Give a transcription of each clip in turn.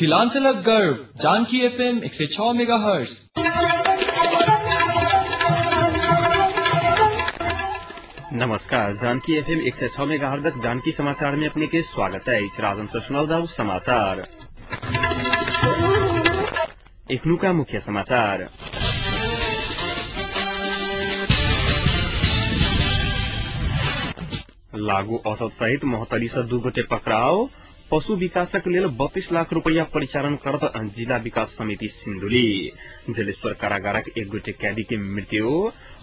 मिथिलांचलक गर्व Janaki FM 106 megahertz. नमस्कार, जानकी एफएम 106 मेगाहर्ट्ज जानकी समाचार में अपने के स्वागत है। राजन से सुनल जाऊ समाचार। एखनुका मुख्य समाचार। लागू औसत सहित महोत्तरी से 2 गोटे पकड़ाव। पशु विकासक लेल 32 लाख रुपया परिचालन करत जिला विकास समिति सिन्धुली। जलेश्वर कारागारक एक गोटे कैदी के मृत्यु।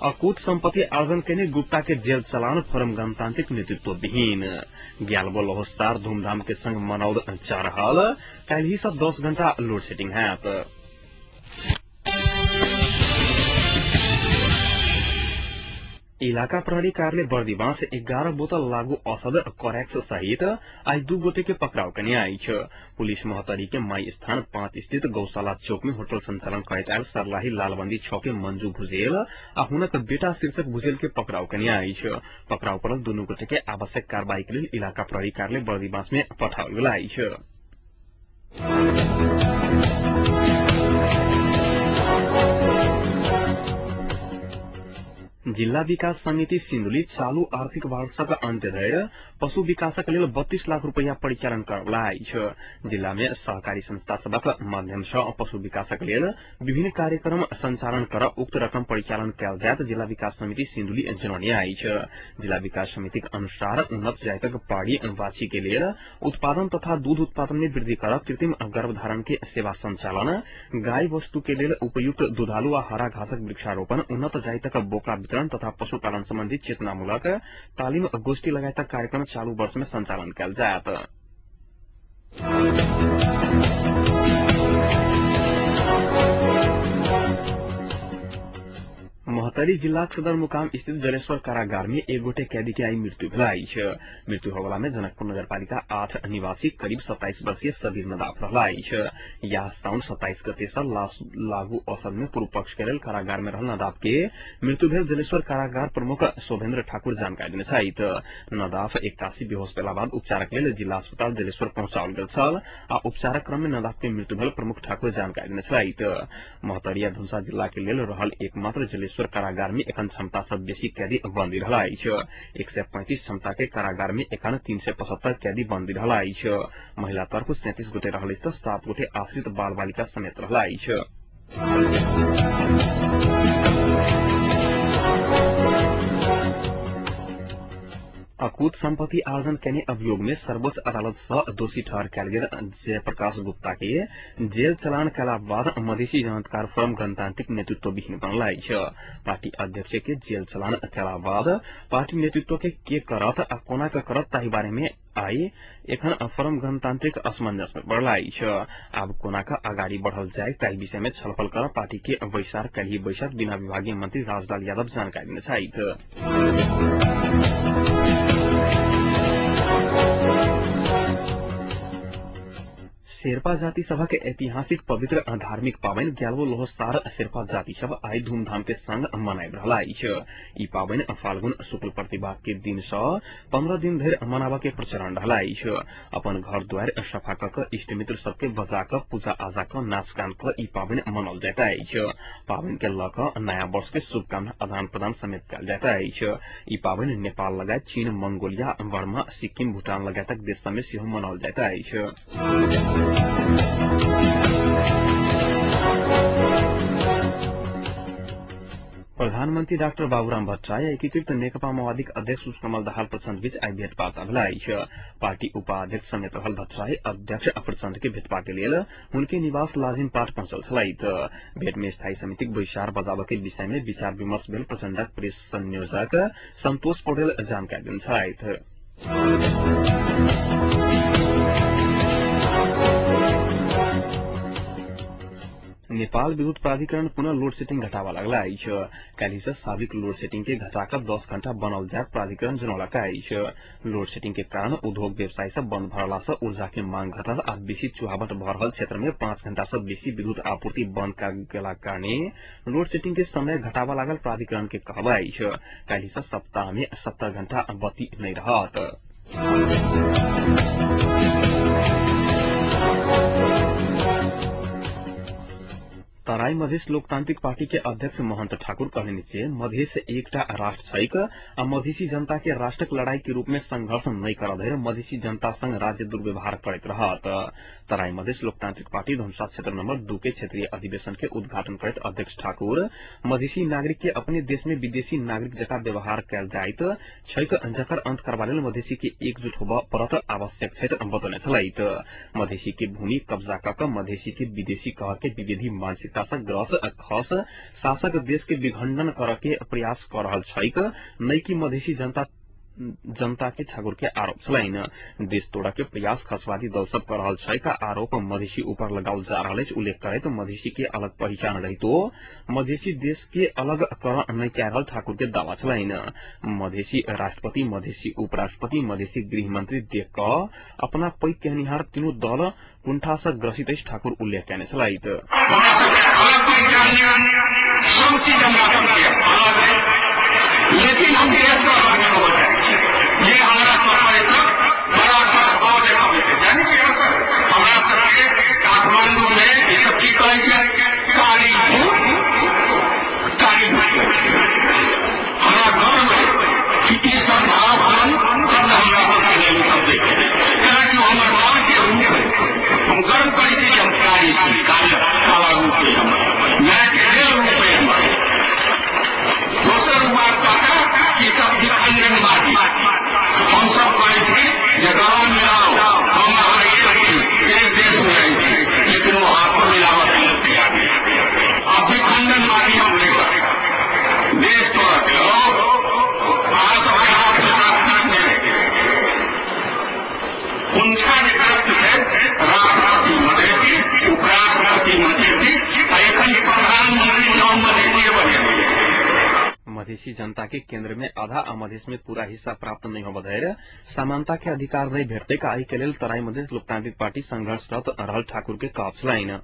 अकूत संपत्ति आर्जन केने गुप्ता के जेल चलान। फोरम गणतांत्रिक नेतृत्व विहीन। ग्यालबो लोहस्तार धूमधाम के संग मनाओल जा रहल। काल्हि से 10 घंटा लोड सेटिंग हैत। इलाका प्रहरी कार्यालय बर्दिवास 11 बोतल लागू औषध करेक्स सहित आई 2 गोटे के पकड़ाव कने अछि। पुलिस महोत्तरी के माई स्थान 5 स्थित गौशाला चौक में होटल संचालन करैत आयल सरलाही लालबंदी 6 के मंजू भुजेल आ हुनक बेटा शीर्षक भुजेल के पकड़ाव कने अछि। पकड़ाव पड़ल दुनू गोटे के आवश्यक कार्रवाई के लेल इलाका प्रहरी कार्यालय बर्दिवास में पठाओल गेल अछि। जिल्ला विकास समिति सिन्धुली चालू आर्थिक वर्षक अन्त्य धरि पशु विकासक लेल 32 लाख रुपया परिचालन करवला अछि। जिल्ला में सहकारी संस्था सभक माध्यम से पशु विकासक लेल विभिन्न कार्यक्रम संचालन कर उक्त रकम परिचालन कयल जायत जिला विकास समिति सिन्धुली जनौने अछि। जिला विकास समितिक अनुसार उन्नत जातक पाड़ी बाछी के लेल उत्पादन तथा दूध उत्पादन में वृद्धि कर कृत्रिम गर्भधारण के सेवा संचालन, गाय वस्तु के लेल उपयुक्त दुधालु आ हरा घासक वृक्षारोपण, उन्नत जातक बोका वितरण तथा पशुपालन संबंधी चेतनामूलक तालिम गोष्ठी लगायतक कार्यक्रम चालू वर्ष में संचालन कयल जायत। महोत्तरी जिलाक सदरमुकाम स्थित जलेश्वर कारागार में एक गोटे कैदी के आई मृत्यु भेल अछि। मृत्यु होबला में जनकपुर नगरपालिका 8 निवासी करीब 27 वर्षीय सबीर नदाफ रहला अछि। यह साउन 27 गते से लागू औषध में पूर्व पक्ष के लेल कारागार में रहल नदाफ के मृत्यु भेल जलेश्वर कारागार प्रमुख शोभेन्द्र ठाकुर जानकारी देने छथि। नदाफ 81 बेहोश भेला बाद उपचारक लेल जिला अस्पताल जलेश्वर पहुंचाओल गेल छल आ उपचारक क्रम में नदाफ के मृत्यु भेल प्रमुख ठाकुर जानकारी देने छथि। महोत्तरी आ धनुषा जिला के लेल रहल एकमात्र जलेश्वर कारागार में एखन क्षमता से बेसी कैदी बंदी रहला अछि। 135 क्षमता के कारागार में एखन 375 कैदी बंदी रहला अछि। महिला तर्फ 37 गोटे रहल अछि त 7 गोटे आश्रित बाल बालिका समेत रहला अछि। अकूत संपत्ति आर्जन केने अभियोग में सर्वोच्च अदालत से दोषी ठहर कयल गेल जयप्रकाश गुप्ता के जेल चलान कयला बाद मधेसी जनाधिकार फोरम गणतांत्रिक नेतृत्व विहीन बनल अछि। पार्टी अध्यक्ष के जेल चलान कयला बाद पार्टी नेतृत्व के करत आ कोना के करत ताहि बारे में आई एखन फोरम गणतांत्रिक असमंजस में पड़ल अछि। आब कोना के अगाडि बढ़ल जाय ताहि विषय में छलफल कर पार्टी के बैसार काल्हि बैसत बिना विभागीय मंत्री राजलाल यादव जानकारी देने छथि। शेर्पा जाति सभा के ऐतिहासिक पवित्र धार्मिक पाबनि ग्यालबो लोहस्तार शेर्पा जाति सब आई धूमधाम के संग मनाबि रहल अछि। ई पाबनि फाल्गुन शुक्ल प्रतिभा के दिन से 15 दिन धरि मनाबऽ के प्रचलन रहल अछि। अपन घर द्वार सफा क के इष्ट मित्र सबके बजा क पूजा आजा क नाच गान क ई पाबनि मनाओल जाइत अछि। पाबनि के लऽ कऽ नया वर्ष के शुभकामना आदान प्रदान समेत कयल जाइत अछि। ई पाबनि नेपाल लगायत चीन, मंगोलिया, बर्मा, सिक्किम, भूटान लगायतक देश सब में सेहो मनाओल जाइत अछि। प्रधानमन्त्री डाक्टर बाबुराम भट्टराई एकीकृत नेकपा माओवादीक अध्यक्ष पुष्पकमल दाहाल प्रचण्ड बीच आई भेटवार्ता भेल अछि। पार्टी उपाध्यक्ष समेत रहल भट्टराई अध्यक्ष प्रचण्ड के भेटबा के लेल हुनके निवास लाजिम पाठ पहुंचल छलथि। भेट में स्थायी समितिक बैसार बजाबऽ के विषय में विचार विमर्श भेल प्रचण्डक प्रेस संयोजक संतोष पौडेल जानकारी देने छलथि। नेपाल विद्युत प्राधिकरण पुनः लोड सेटिंग घटावा लागला अछि। काल्हि से साविक लोड सेटिंग के घटाकर 10 घंटा बनाओल जायत प्राधिकरण जनौलक अछि। लोड सेटिंग के कारण उद्योग व्यवसाय सब बंद भरला से ऊर्जा के मांग घटल आ बेसी चुहावट भऽ रहल क्षेत्र में 5 घंटा से बेसी विद्युत आपूर्ति बंद कयल गेलाक कारणे लोड सेटिंग के समय घटावा लागल प्राधिकरण के कहब अछि। काल्हि से सप्ताह में 70 घंटा बत्ती नहि रहत। तराई मधेश लोकतांत्रिक पार्टी के अध्यक्ष महंत ठाकुर कहलनि जे मधेश एकटा राष्ट्र छैक आ मधेसी जनता के राष्ट्रक लड़ाई के रूप में संघर्ष नहि करऽ धरि मधेसी जनता संग राज्य दुर्व्यवहार करैत रहत। तराई मधेश लोकतांत्रिक पार्टी धनुषा क्षेत्र नंबर 2 के क्षेत्रीय अधिवेशन के उद्घाटन करैत अध्यक्ष ठाकुर मधेसी नागरिक के अपने देश में विदेशी नागरिक जकाँ व्यवहार कयल जाइत छैक, जकर अंत करबा लेल मधेसी के एकजुट होबऽ पड़त आवश्यक छैक बतौने छलथि। मधेसी के भूमि कब्जा कऽ के मधेसी के विदेशी कह के विविधि मानसिकता से ग्रस खस शासक देश के विखंडन कर के प्रयास कर रहल छैक, नै कि मधेसी जनता के ठाकुर के आरोप छलनि। देश तोड़ा के प्रयास खसवादी दल सब कर रहल छैक आरोप मधेसी ऊपर लगाओल जा रहल अछि उल्लेख करैत मधेसी के अलग पहिचान रहितो मधेसी देश के अलग कर नहि चाहि रहल ठाकुर के दावा छलनि। मधेसी राष्ट्रपति, मधेसी उपराष्ट्रपति, मधेसी गृहमंत्री देख कऽ अपना पैघ कहनिहार तीनू दल कुंठा से ग्रसित अछि ठाकुर उल्लेख कयने छलथि। लेकिन हम देश का अलग नहीं होना चाहिए, ये हमारा बड़ा भाव देखा यानी कि हमारा सबके काठमांडू में ये सब की कहै छै कारी भूत, कारी भूत। हमारा गर्व है कि ई सब भाव हम सब हमरा सबके नहीं सब देखे, कि हमर माँ के रूप है। हम गर्व करै छी हम कारी छी, कारी काला रूप है हमर, माय के रूप है हमर। दोसर बात कहता कि सब विखंडनवादी, हम सब कहै छी जे गाँव मिलाओ, हम अहाँ एक छी, एक देश में रहै छी, लेकिन वो हाथों मिलावट नहीं तैयार नहीं। अब विखंडनवादी हम नहीं करते, देश तोड़ के आज कुंठा जे प्रश्न छै राष्ट्रपति मधेसी, उपराष्ट्रपति मधेसी, एखन प्रधानमंत्री नाम मधेसीए बनेलै। मधेसी जनता के केंद्र में आधा आ मधेश में पूरा हिस्सा प्राप्त नहीं होबऽ धरि समानता के अधिकार नहीं भेटतै, एहि के लेल तराई मधेश लोकतांत्रिक पार्टी संघर्षरत रहल ठाकुर के कहब छलनि। और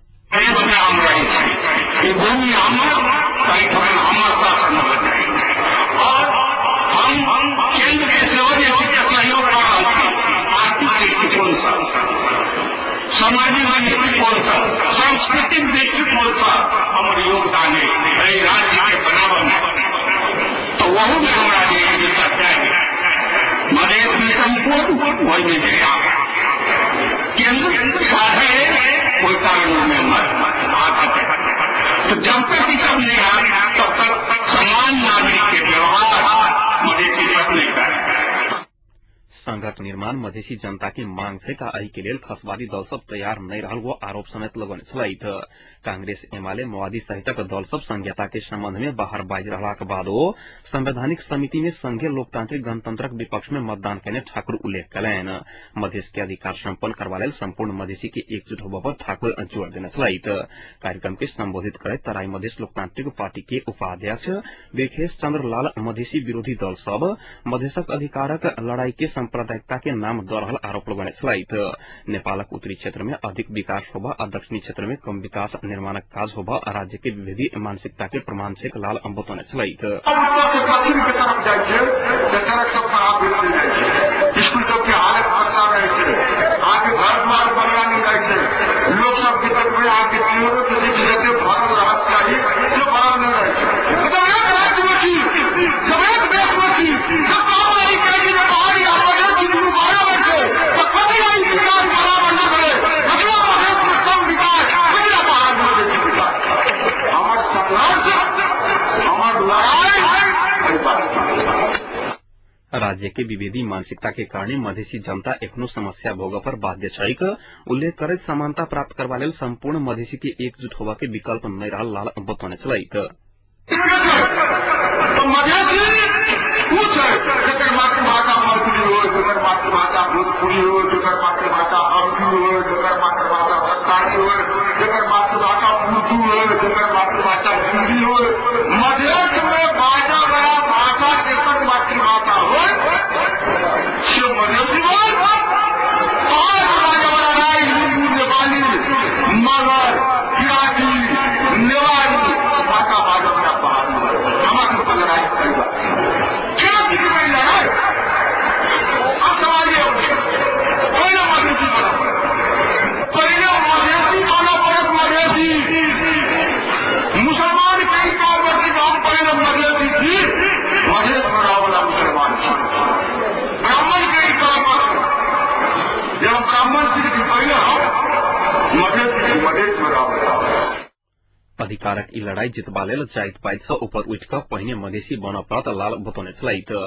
हम केंद्र के सहयोग कर रहल छी, आर्थिक दृष्टिकोण सँ, सामाजिक दृष्टिकोण सँ, सांस्कृतिक दृष्टिकोण सँ हमर योगदान है एहि राज्य के बनाबऽ में, तो वहू में हमरा जे हिस्सा चाही। मधेश में संपूर्ण वही में जे केंद्र साधे कोई कानून में मत आता। तो जब तक ये सब नहीं आता तब तक समान नागरिक के व्यवहार मधेसी सब नहीं कर। संघक निर्माण मधेसी जनता के मांग छै का एहि के लेल खसवादी दल सब तैयार नहीं रहल वो आरोप समेत लगौने छलथि। कांग्रेस, एमाले, माओवादी सहितक दल सब संघीयता के संबंध में बाहर बाजि रहलाक बादो संवैधानिक समिति में संघीय लोकतांत्रिक गणतंत्रक विपक्ष में मतदान कयने ठाकुर उल्लेख कयलनि। मधेश के अधिकार सम्पन्न करबा लेल संपूर्ण मधेसी के एकजुट होबऽ पर ठाकुर जोर देने छलथि। कार्यक्रम के संबोधित करैत तराई मधेश लोकतांत्रिक पार्टी के उपाध्यक्ष बिरखेश चंद्र लाल मधेसी विरोधी दल सब मधेशक अधिकारक लड़ाई के सांप्रदायिकता के नाम दऽ रहल आरोप लगौने छलथि। नेपालक उत्तरी क्षेत्र में अधिक विकास होबऽ आ दक्षिणी क्षेत्र में कम विकास निर्माणक काज होबऽ राज्य के विभेदी मानसिकता के प्रमाण छैक लाल बतौने छलथि। दक्षिण के तरफ जाइ छै तऽ सड़क सब खराब भेल जाइ छै, स्कूल सबके हालत खस्ता रहै छै, अहाँके घर द्वार बनला नहि जाइ छै, लोक सबके देखबै अहाँके जते भरल रहक चाही से भरल नहि रहै छै। मतलब एक राज्य मे छी, सब एक देश मे छी, सब कहब ई कहै छै पहाड़ी आ मधेसी दुनू बराबर छै, तऽ कथी ई विकास बराबर नहि भेलै? ककरो मधेश मे कम विकास, ककरा पहाड़ मे बेसी विकास? हमर संघर्ष, हमर लड़ाई एहि बात। राज्य के विभेदी मानसिकता के कारणे मधेसी जनता एखनो समस्या भोगऽ पर बाध्य छैक उल्लेख करैत समानता प्राप्त करबा लेल संपूर्ण मधेसी के एकजुट होबऽ के विकल्प नहि रहल लाल बतौने छलथि। तो मधेसी ऊ छै जकर मातृभाषा मैथिली हो, जकर मातृभाषा भोजपुरी हो, जकर मातृभाषा अरबी हो, जकर मातृभाषा संताली हो, जकर मातृभाषा उर्दू हो, जकर मातृभाषा हिंदी हो। मधेश में बाजा वाला भाषा जकर मातृभाषा हो से मधेसी हो। और बाजा वाला राय हिंदू, नेपाली, मगर, किराती, नेवारी भाषा बाजा वाला पहाड़ी हो। हमरा सबके लड़ाई करी क्या चीज लड़ाई? अब सवाल ये हो गया, पहले मधेसी बना पड़त, पहले मधेसी बना पड़त, मधेसी अधिकारक ई लड़ाई जितबा लेल जाइत पाइत सँ ऊपर उठि कऽ पहिने मधेसी बनऽ पड़त लाल बतौने छलथि।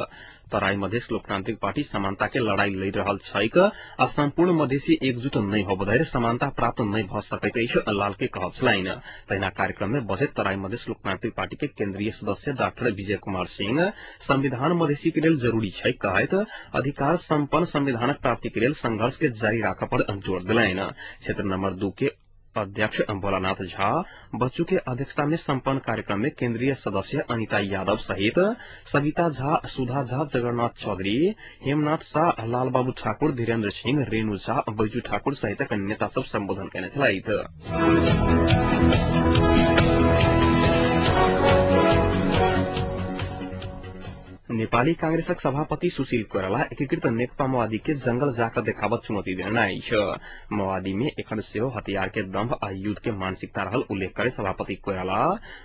तराई मधेस लोकतांत्रिक पार्टी समानता के लड़ाई लड़ि रहल छैक आ सम्पूर्ण मधेसी एकजुट नहि होब धरि समानता प्राप्त नहि भऽ सकैत अछि लाल के कहब छलनि। तहिना कार्यक्रम में बजैत तराई मधेस लोकतांत्रिक पार्टी के केंद्रीय सदस्य डॉक्टर विजय कुमार सिंह संविधान मधेसी के लेल जरूरी छै कहैत अधिकार सम्पन्न संविधानक प्राप्ति के लेल संघर्ष के जारी राखऽ पर जोर देलनि। क्षेत्र नंबर 2 के अध्यक्ष भोलानाथ झा बच्चू के अध्यक्षता में सम्पन्न कार्यक्रम में केंद्रीय सदस्य अनिता यादव सहित सविता झा, सुधा झा, जगन्नाथ चौधरी, हेमनाथ शाह, लालबाबू ठाकुर, धीरेन्द्र सिंह, रेणु झा, बैजू ठाकुर सहितक नेता सब सम्बोधन केने छलथि। नेपाली कांग्रेसक सभापति सुशील कोइराला एकीकृत नेकपा माओवादी के जंगल जाकर देखाबत चुनौती देने अछि। माओवादी में एखन सेहो हथियार के दंभ आ युद्ध के मानसिकता रहल उल्लेख करे सभापति कोइराला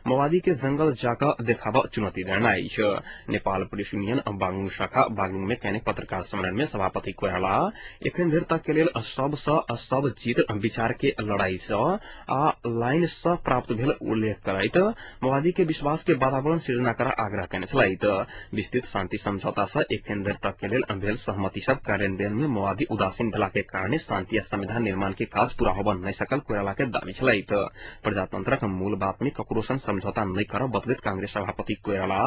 माओवादी के जंगल जाकर देखाबत चुनौती देने अछि। नेपाल पुलिस यूनियन बागलुङ शाखा बागलुङ में कयने पत्रकार सम्मेलन में सभापति कोइराला एखन धरि तक के लेल सब सँ सब जीत विचार के लड़ाई सँ आ लाइन सँ प्राप्त भेल उल्लेख करैत माओवादी के विश्वास के वातावरण सृजना कर आग्रह केने छलथि। विस्तृत शांति समझौता से एखन धरि तक के लेल भेल सहमति सब कार्यान्वयन में माओवादी उदासीन भेला के कारण शांति आ संविधान निर्माण के काज पूरा होब नहि सकल कोइराला के दावी छलथि। प्रजातंत्रक मूल बात में ककरो संग समझौता नहि करब बतबैत कांग्रेस सभापति कोइराला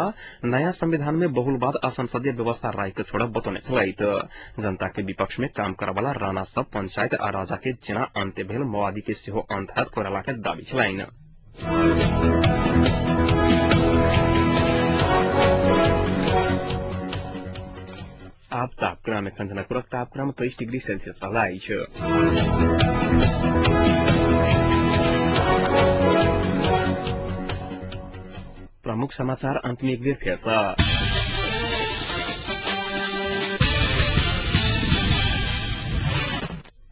नया संविधान में बहुलवाद आ संसदीय व्यवस्था राय के छोड़ब बतौने छलथि। जनता के विपक्ष में काम करवला राणा सब पंचायत आ राजा के जेना अंत्य भेल माओवादी के सेहो अंत हैत कोइराला के दावी छलनि। आब तापक्रम एखन जनकपुरक तापक्रम 23 डिग्री सेल्सियस रहला अछि। प्रमुख समाचार अंत में एक बेर फेर सँ।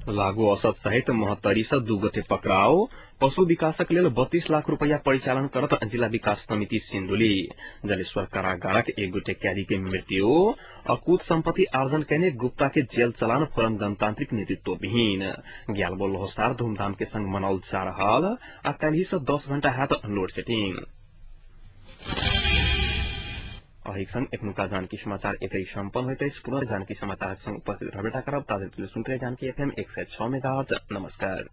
लागू औसत सहित महोत्तरी सँ 2 गोटे पकड़ाओ। पशु विकासक लेल 32 लाख रुपया परिचालन करत जिला विकास समिति सिन्धुली। जलेश्वर कारागारक एक गोटे कैदी के मृत्यु। अकूत संपत्ति आर्जन केने गुप्ता के जेल चलान फोरम गणतांत्रिक नेतृत्व विहीन। ग्यालबो लोहसार धूमधाम के संग मनाओल जा रहल आ काल्हि सँ 10 घंटा हैत लोड सेटिंग। अहिक संग एखनुका जानकी समाचार एतै सम्पन्न होइत अछि। पुनः जानकी समाचारक संग उपस्थित रहबेटा करब। ताधरि सुनते रही जानकी एफएम 106 मेगाहर्ट्ज। नमस्कार।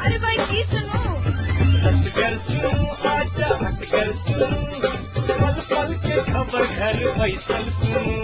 अरे भाई की सुनू, पल पल के खबर घर बैसल सुनू।